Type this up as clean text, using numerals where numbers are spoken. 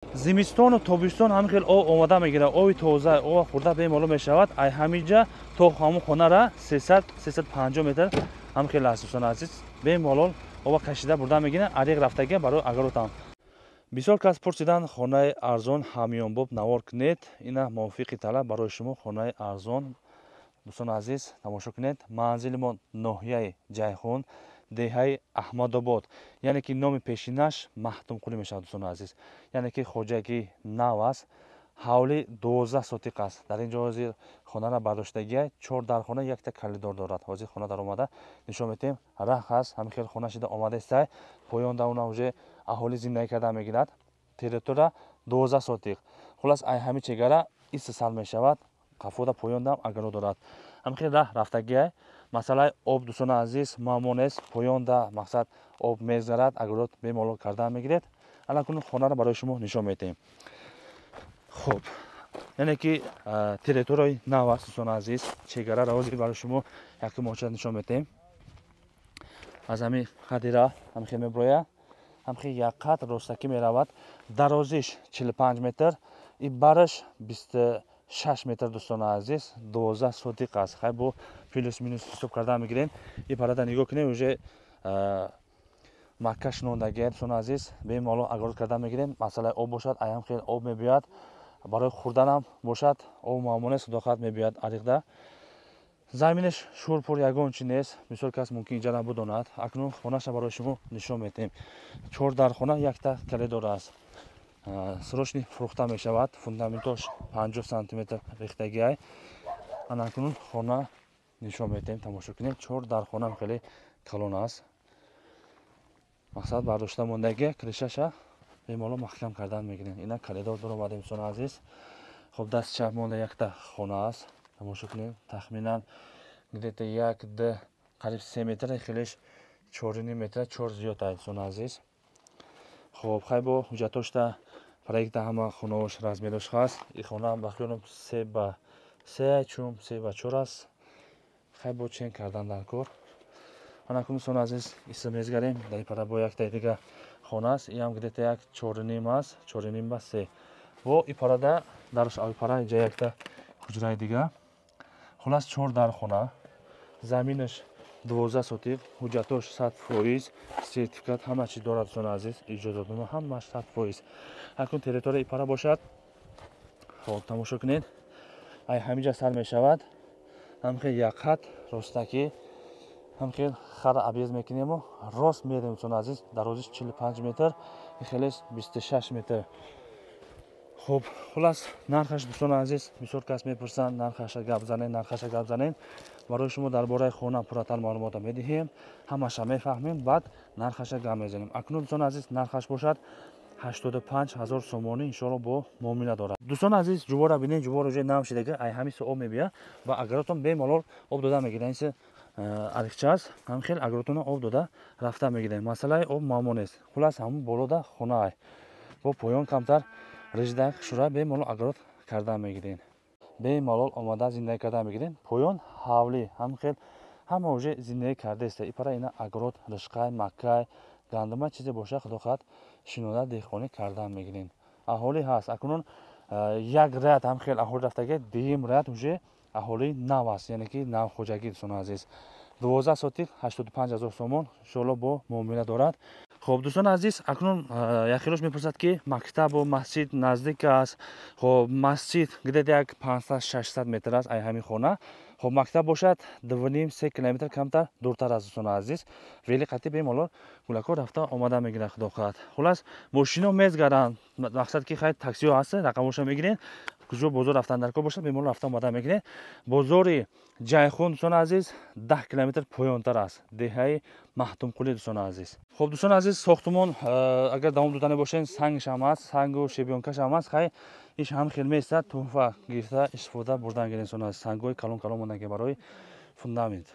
Зимистону тобистон ҳамин хел об омада мегирад, оби тоза, об хӯрда бемалол мешавад. Ай ҳаминҷа то ҳамун хонара 300, 350 метр ҳамин хел аст, дӯстони азиз. Бемалол оба кашида бурда мегирад, ариқ рафтага барои агаротам. Бисёр кас пурсиданд, хонаи арзон ҳамёнбоб навор кунед. Ина мувофиқи талаб барои шумо хонаи арзон, дӯстони азиз, тамошо кунед. Манзили мо ноҳияи Ҷайҳун, деҳаи Аҳмадобод, яъне ки номи пешинаш Маҳтумқулӣ мешавад, дӯстони азиз. Яъне ки хоҷагӣ нав аст, ҳавли 12 сотиқ аст. Дар ин ҷо ҳозир хонара бардоштагия, чор дархона, якта калидор дорад. Ҳозир хона даромада нишон метиҳем. Раҳ ҳаст, ҳамин хел хона шида омадаистай. Поён да уна уже аҳолӣ зиндагӣ карда мегирад. Территория 12 сотиқ. Хулас, ай ҳамин чегара истисал мешавад, қафода поёндам агаро дорад. Ҳамин хел раҳ рафтагиай. Масъалаи об, дӯстони азиз, муаммо нест. Поёнда мақсад об мезарад, агрот бемалол карда мегиред. Алакун хонаро барои шумо нишон медиҳем. Хуб, яъне ки территорияи нав аст, дӯстони азиз. Чегараро ҳозир барои шумо якум моча нишон медиҳем. Аз ҳамин қадира ҳамин хел меброяд, ҳамин хел як қад ростакӣ меравад. Дарозиш 45 метр и бараш 26 метр, дӯстони азиз. 12 сотиқ аст. Хай, бо плюс минус ҳисоб карда мегирем. И парада нигоҳ кунем, уже макка шинондагия, дӯстони азиз. Бемалол агрот карда мегирем. Масъалаи об бошад, аям хел об мебиёяд. Барои хӯрданам бошад, об муаммо нест, худохоҳад, мебиёяд ариқда. Заминаш шӯрпур, ягон чи нест. Бисёр кас мумкин иҷара бидонад. Акнун хонаша барои шумо нишон медиҳем. Чор дархона, якта калидор аст. Срочный фурӯхта мешавад. Фундаментош 50 сантиметр рехтагиай. Ана акнун хона нишон медиҳем, тамошо кунем. Чор дархонаам хеле калон аст. Мақсад бардошта мондагия, крышаша бемалол маҳкам кардан мегирем. Ина калидор дуромадем, дӯстони азиз. Хоб, дасти чап монда якта хона аст, тамошо кунем. Тахминан где-то як д қариб 3 метр, хелеш 4,5 метр, чор зиёд аст, дӯстони азиз. Хоб, хай, бо ҳуҷҷатошта, проекта, ҳама хонаош размерош ҳаст. И хона ба хиёлам 3 ба 3, чун 3 ба 4 аст. Хай, бо чен кардан дар кор. Анакун, дӯстони азиз, иста мезгарем. Дар ин пара бо яктаи дига хона аст. Иам где-то як чоруним аст, 4,5 ба 3. Бо и парада дарш пара инҷа якта ҳуҷраи дига. Хулас, чор дар хона, заминаш 12 сотиқ, ҳуҷҷатош 100%, сертификат, ҳама чи дорад, дӯстони азиз, иҷозатнома ҳамаш 100%. Акнун территорияи пара бошад, хоб, тамошо кунед. Ай ҳаминҷа сар мешавад, ҳамхел як хат ростакӣ, ҳамхел хара объезд мекунему рост мерем, дӯстони азиз. Дарозиш 45 метр, хелес 26 метр. Хуб, хулас, нархаш, дӯстони азиз, бисёр кас мепурсанд, нархаша гап занед, нархаша гап занед. Барои шумо дар бораи хона пурратар маълумота медиҳем, ҳамаша мефаҳмем, баъд нархаша гап мезанем. Акнун, дӯстони азиз, нархаш бошад 85 ҳазор сомонӣ, иншоалло, бо муомила дорад. Дӯстони азиз, ҷувора бинед, ҷувор уже нав шидаги. Ай ҳамин об мебия ва агаротон бемалол об дода мегирад. Инси арихча аст, ҳамин хел агротона об дода рафта мегирем. Масъалаи об муаммо нест. Хулас, ҳамун болода хонаай, бо поён камтар режда шура, бемалол агрот карда мегирем, бемалол омада зиндагӣ карда мегирем. Поён ҳавлӣ, ҳамин хел ҳама уже зиндагӣ кардаеста. Ипара ина агрот, ришқай, маккай, гандума, чизе боша, худо хоҳад, шинода деҳқонӣ карда мегирем. Аҳолӣ ҳаст. Акнун як ряд ҳам хел аҳолӣ рафтаги, дуюм ряд уже аҳолии нав аст, яъне ки навхоҷагӣ. Дӯстони азиз, 12 сотиқ, 85 ҳазор сомон, иншоалло, бо муомила дорад. Хуб, дӯстони азиз, акнун яхелош мепурсад, ки мактабу масҷид наздик аст. Хуб, масҷид где-то як 500, 600 метр аст ай ҳамин хона. Хуб, мактаб бошад 2,5, 3 километр камтар дуртар аст, дӯстони азиз. Вели қатӣ бемалол гулако рафта омада мегирад, худо хоҳад. Хулас, мошино мезгаранд. Мақсад ки хай, таксиҳо ҳаст, рақамоша мегиред. Куҷо бозор рафтан дар кор бошад, бемалол рафта омада мегиред. Бозори Ҷайхун, дӯстони азиз, 10 километр поёнтар аст, деҳаи Маҳтумқулӣ, дӯстони азиз. Хуб, дӯстони азиз, сохтумон агар давом додане бошед, сангшам ҳаст, сангу щебёнкашам ҳаст. Хай, иш ҳам хел меистад, туҳфа гирифта истифода бурдан гиред, дӯстони азиз. Сангҳои калон калон мондаги барои фундамент.